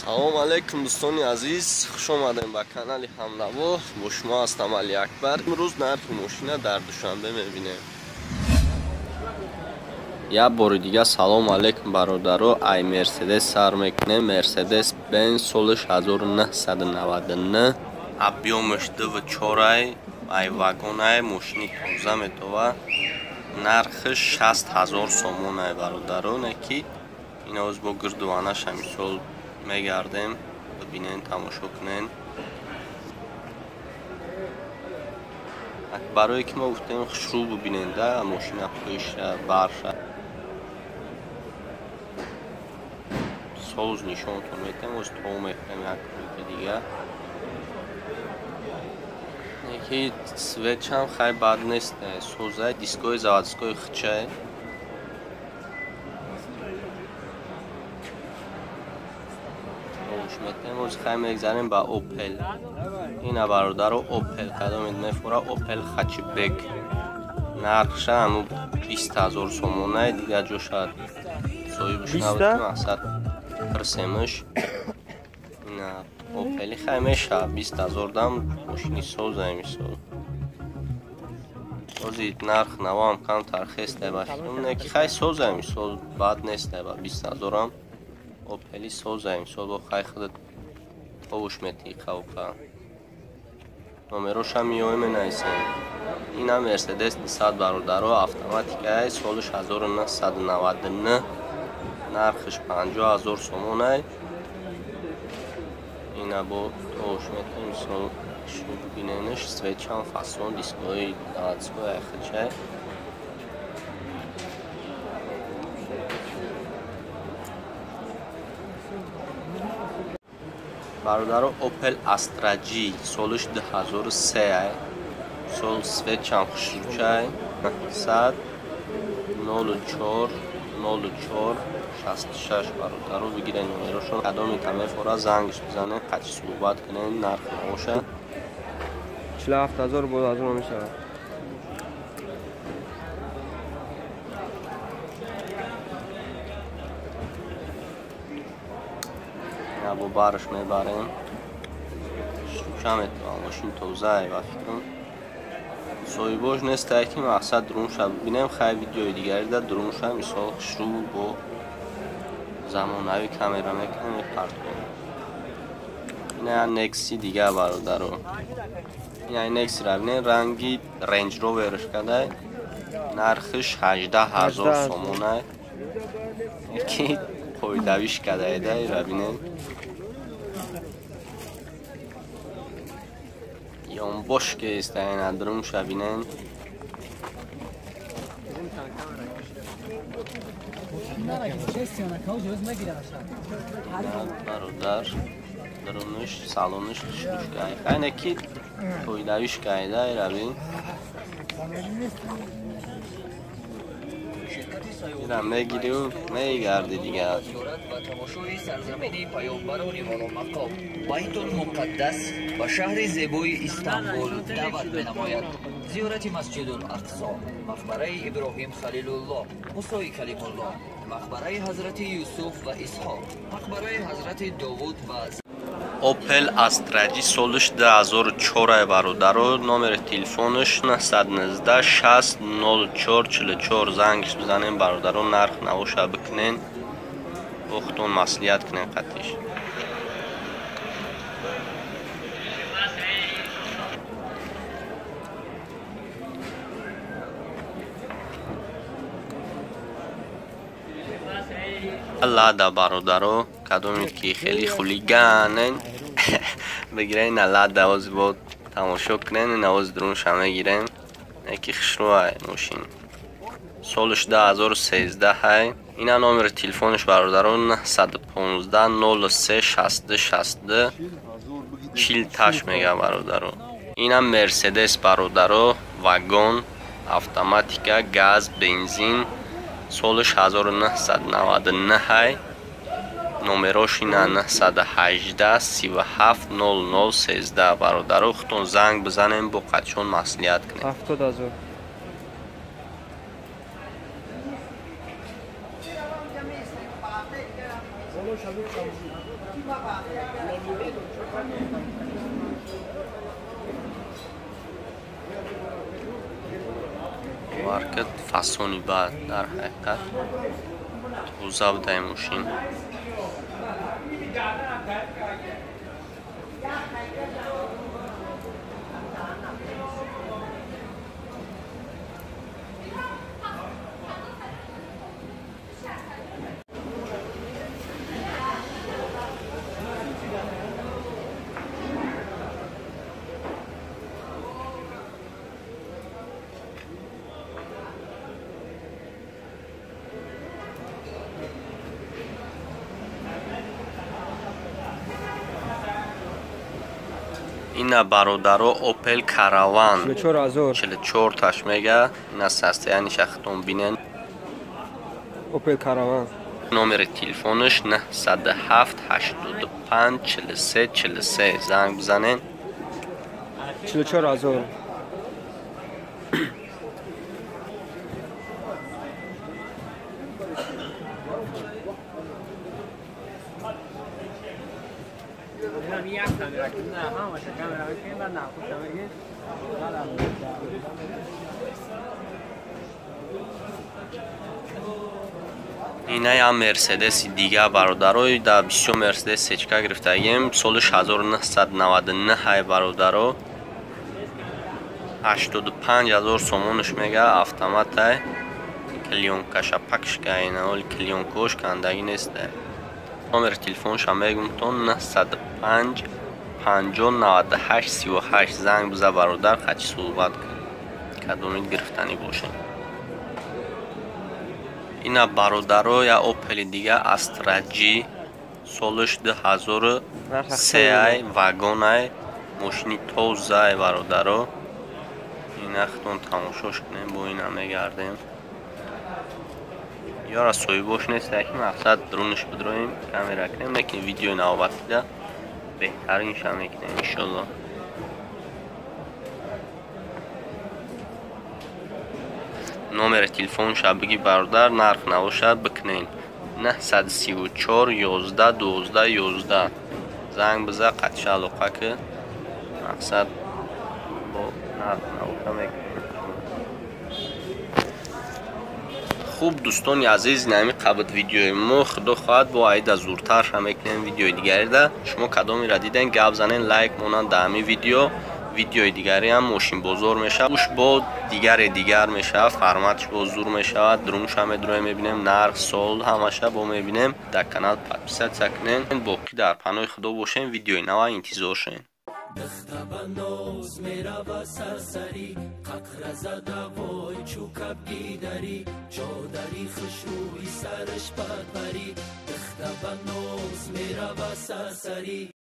Салом алейкум дӯстони азиз, хуш омадем ба канали Ҳамнаво. Бо шумо ҳастам Али Акбар. Имрӯз нархи мошина дар Душанбе мебинем. Як бори дига салом алейкум бародаро. Ай Мерседес сар мекунем. Мерседес Бенз солиш 1999, объёмаш 2.4 ай вагон ай, мошини тоза метова. Нархиш 60 000 сомон ай бародаро, не ки иноз бо гирдуванаша мисол мегардем, бибинен, тамошо кунен. Барое ки мо гуфтем хушрӯ бибинен да мошина пӯиша барша соз нишонтон метем, оз то мехӯрем як рӯзи дига. Ки цветшам хай бад нест, созай, дискои заводской хичай. Метем хай мегзарем ба Опел. Ина бародаро Опел кадомед мефора, Опел Хачбек. Нархша ҳаму 20 000 сомонай, дигар ҷоша соҳибш набуд ки мақсад пирсемш. Ина Опели хай меша 20 000 дам мошини созай мисол. Ози нарх навоам камтар хестай ба фикрам, не ки хай созай мисол бад нестай ба 20 000-ам. Опели созай мисол бо хай худат товуш метии қавқа. Номерошам миёем менависем. Ина Мерседес 200 бародаро, автоматикай, солиш 1999, нархиш 50 000 сомонай. Ина бо товуш метем мисол шу бибиненш, цветшам фасон, дискои заводской айхичай. Бародаро Opel Astra G солиш 2003 ай. Сол светчам хушрӯчай. 100 04 04 66 бародаро бигирен номерошон. Кадоми та мефора зангш бизанен, қачи суҳбат кунен, нарх наоша. 47 000 боз аз он мешавад. Бо барш мебарем. Шӯша метавон, мошин тозае ба фикрам. Соҳибош нестай ки мақсад дурунша бибинем, хай видеои дигарида дурунша мисол хушрӯ бо замонавӣ камера мекунем, мепартоем. Ина Некси дига бародаро. Ина Некси-ра бинем, ранги Range Rover-ш кадай. Нархиш 18 000 сомонай. Ки пойдавиш кадаеда, ира бинем. Ёнбош ки истаина дурунша бинем. Бародар, дуруниш, салониш хушрӯш кай. Хайне ки пойдавиш кайда, ира бин. Ира мегирию мегарди дигар. Ва тамошои сарзамини паёмбарони воломақом Байтулмуқаддас ба шаҳри зебои Истанбул даъват менамояд. Зиёрати Масҷидул Ақсо, мақбараи Иброҳим Халилуллоҳ, Мусои Калимуллоҳ, мақбараи ҳазрати Юсуф ва Исҳоқ, мақбараи ҳазрати Довуд ва Opel Astra G солиш 2004 бародаро, номери телефонаш 919 60 04 44 зангш бизанем бародаро, нарх навоша бикунен, бо худтон маслиҳат кунен қатиш. Лада бародаро, кадоме ки хеле хулиганен бигирен, на Лада оз бо тамошо кунен, на оз дурунша мегирем. Яки хушрӯ ай мошин. Солиш 2013 ай. Ина номери телефонаш бародаро 915 03 62 62 48 мега бародаро. Ина Мерседес бародаро, вагон, автоматика, газ, бензин, солиш 1999 ай. Номерош ина 918 37 00 13 бародаро, худтон занг бизанем, бо қачон маслиҳат кунем. 70 000. Маркет фасони бад дар ҳақиқат тоза будай мошин. Ина бародаро Opel Caravan 44 таш мега, ина состояние хатон бинен. Opel Caravan. Номери телефонаш 907 85 43 43 занг бизанен. 44000. Ина я Мерседеси дига бародаро, да бисёр Мерседес сечка гирифтагем, соли 1999 ҳай бародаро. 85000 сомонш мега, автоматай, клеёнкаша пакшка, ина оли клеёнкош кандагӣ нестай. Номери телефонша мегум то 905 50 98 38 занг биза бародар, хачи суҳбат кун. Кадомид гирифтанӣ бошед. Ина бародаро я Opel дига Astra G солиш 2003 ай вагонай, мошини тозай бародаро. Ина худтон тамошош кунем, бо ина мегардем. Ёра соҳибош нест, ки мақсад дурунаш бидроем, камера кунем, лекин видеои навбатида беҳтаринша мекунем иншоллоҳ. Номери телефонша бигӣ бародар, нарх набошад бикунен. 934 11 12 11 занг биза, қатша алоқа ки мақсад бо нарх набоша мекунем. Хуб дӯстони азиз, ин ҳамин қабд видеои мо. Худо хоҳад бо айда зуртарша мекунем видеои дигарида. Шумо кадомеро диден, гап занен, лайк монанд дар ҳамин видео. Видеои дигари ҳам мошинбозор мешавад, уш бо дигаре дигар мешавад, форматш бо зур мешавад, друнша медроем мебинем, нарх, сол ҳамаша бо мебинем. Дар канал подписаться кунен. Боқӣ дар паноҳи Худо бошем, видеои нава интизор шавем. دخته بناز میرود سرسری، ققره زده وای چو کبگیدری، چادری خوشروی سرش پرپری، دخته بناز میرود سرسری.